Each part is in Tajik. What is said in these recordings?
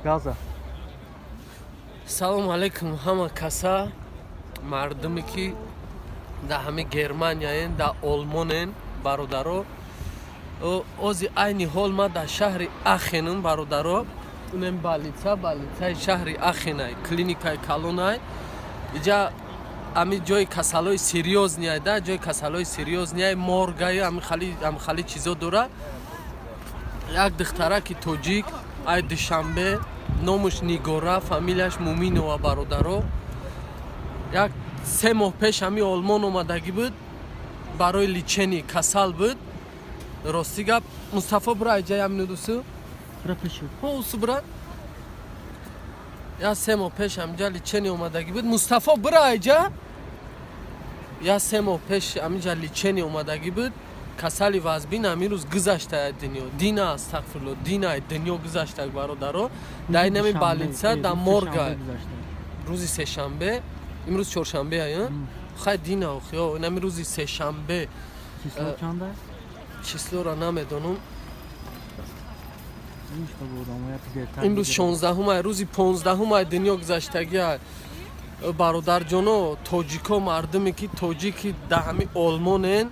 Газа. Салому алейкум ҳама каса, мардуме ки дар ҳами Германияен, дар Олмонен, бародаро. Ози айни ҳол ма дар шаҳри Ахенам, бародаро. Унем больница, больницаи шаҳри Ахенай, клиникаи калонай. Иҷа ами ҷои касалои серьёзный да, ҷои касалои серьёзный, моргай, ами хали чизо дора. Як духтараки тоҷик ай Душанбе, номаш Нигора, фамилияш Муминова, бародаро. Як 3 моҳ пеш ҳами Олмон омадагӣ буд барои лечение, касал буд. Рости гап, Мустафо, бура айҷа як минутусу усу бура. Як 3 моҳ пеш ҳамиҷа лечение омадагӣ буд. Мустафо, бура айҷа. Як 3 моҳ пеш ҳамиҷа лечение омадагӣ буд, касали вазбин. Ҳамин рӯз гузашта дунё дина, астағфирулло, дина дунё гузашта, бародаро. Дар инами больница, дар морга, рӯзи сешанбе. Имрӯз чоршанбе, хай, дина охиё, инами рӯзи сешанбе. Числоро намедонам. Имрӯз 16-ҳумай, рӯзи 15-ҳумай дунё гузаштагия. Бародарҷоно, тоҷико, мардуме ки тоҷики дар ҳами Олмонен,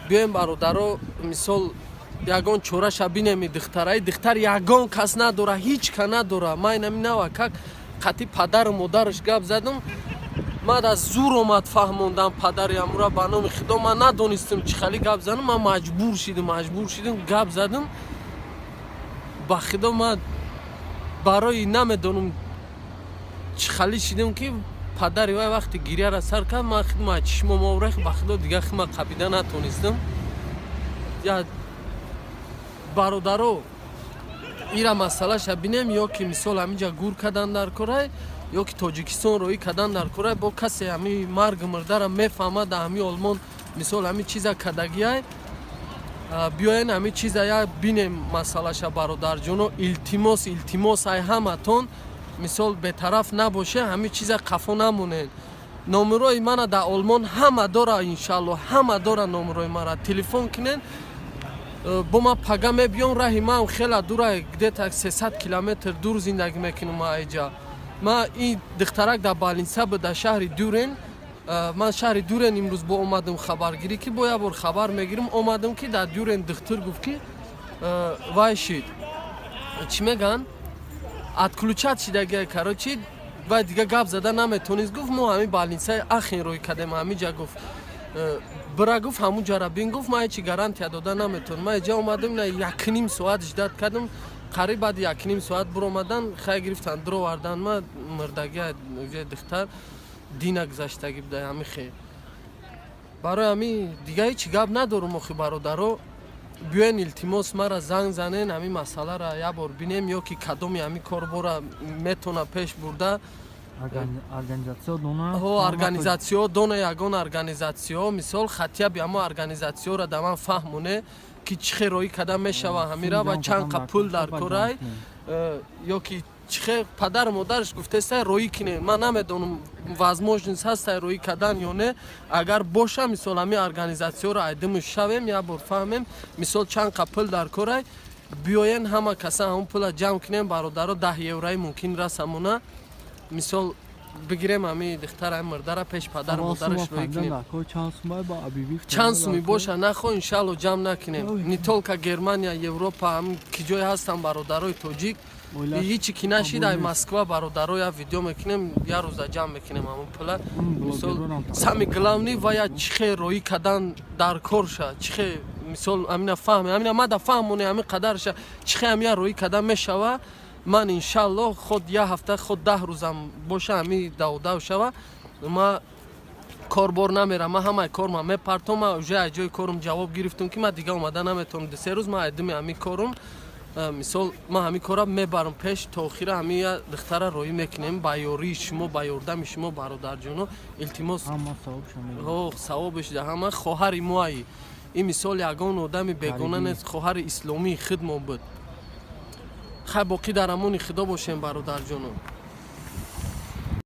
биёем, бародаро, мисол, ягон чораша бинеми. Духтараи духтар ягон кас надора, ҳеҷ ка надора. Ман инами нава как қати падару модараш гап задам, ман аз зур омад фаҳмондам падари амура. Ба номи Худо, ман надонистам чӣ хали гап занам. Ман маҷбур шидим, гап задам. Ба Худо, ман барои намедонам чӣ хали шидим, ки падари вай вақти гиряра сар кард, ман хидма чишмом оврех. Ба Худо, дига хидма қабида натонистам. Я бародаро, ира масъалаша бинем, ё ки мисол ҳаминҷа гур кардан дар корай, ё ки Тоҷикистон роӣ кардан дар корай. Бо касе ҳами марги мурдара мефаҳмад, дар ҳами Олмон, мисол, ҳами чиза кардагиай, биёен, ҳами чиза я бинем масъалаша. Бародарҷоно, илтимос, илтимос ай ҳаматон, мисол, бетараф набоше, ҳами чиза қафо намонед. Номерои мана дар Олмон ҳама дора, иншалло, ҳама дора номерои мара. Телефон кунен бо ман, пага мебиём. Раҳи ман хела дура, где-то 300 километр дур зиндагӣ мекунам айҷа. Ман ин духтарак дар больница буд, дар шаҳри Дюрен. Ман шаҳри Дюрен имрӯз бо омадам хабаргирӣ, ки бо як бор хабар мегирам. Омадам, ки дар Дюрен духтур гуфт, ки вай шид, чӣ мегӯянд, отключать шидагия, короче, вай дига гап зада наметонист. Гуфт, мо ҳамин больницаи Ахен рӯй кардем ҳамиҷа. Гуфт, бира, гуфт, ҳамун ҷара бин. Гуфт, ман ҳечи гарантия дода наметонам. Ман иҷа омадам, ина якним соат ждать кардам. Қариб баъди якним соат биромадан, хай, гирифтан, дуровардан. Ма мурдагия духтар дина гузаштагӣ буда. Ҳами хел, барои ҳами дига ҳечи гап надорум. Охи, бародаро, биёен, илтимос, мара занг занен, ҳамин масъалара як бор бинем, ё ки кадоми ҳамин корбора метона пеш бурда. Организатсиё дона, ягон организатсиё, мисол, хотя бы ҳамо организатсиёра да ман фаҳмоне, ки чӣ хел роӣ карда мешава ҳамира ва чанд қа пул дар корай, ё ки чӣ хел. Падару модараш гуфтеста, роӣ кине. Ман намедонам, возможность ҳастай роӣ кардан ё не. Агар боша, мисол, ҳамин организатсиёро айдимш шавем, як бор фаҳмем, мисол, чанд қа пул дар корай. Биёен, ҳама каса ҳамон пула ҷамъ кунем, бародаро. 10 еврои мумкин расамона, мисол, бигирем ҳами духтара, ҳами мурдара пеш падару модараш роӣ кунем. Чанд суми боша, нахо, иншалло, ҷамъ накунем. Не только Германия, Европа, ҳам ки ҷое ҳастам, бародарои тоҷик, ҳичи ки нашид, ай Москва, бародаро, я видео мекунем, як рӯза ҷамъ мекунем ҳамон пула. Мисол, самый главный, ва я чӣ хел роӣ кардан дар корша, чӣ хел, мисол, ҳамина фаҳме, ҳамина мада фаҳмоне, ҳамин қадарша чӣ хел ҳамия роӣ кардан мешава. Ман, иншалло, худ як ҳафта, худ 10 рӯзам боша, ҳами давдав шава, ма корбор намерам, ман ҳамаи корма мепартом. Ма уже аз ҷои корум ҷавоб гирифтум, ки ман дига омада наметавонам. 2-3 рӯз ман айдими ҳамин корум. Мисол, ман ҳамин кора мебарам пеш то охира, ҳамин я духтара роӣ мекунем ба ёрии шумо, ба ёрдами шумо, бародарҷоно, илтимос. Савобеш да ҳама. Хоҳари моаи ин, мисол, ягон одами бегона нест, хоҳари исломии худмон буд. Хай, боқӣ дар амони Худо бошем, бародарҷоно.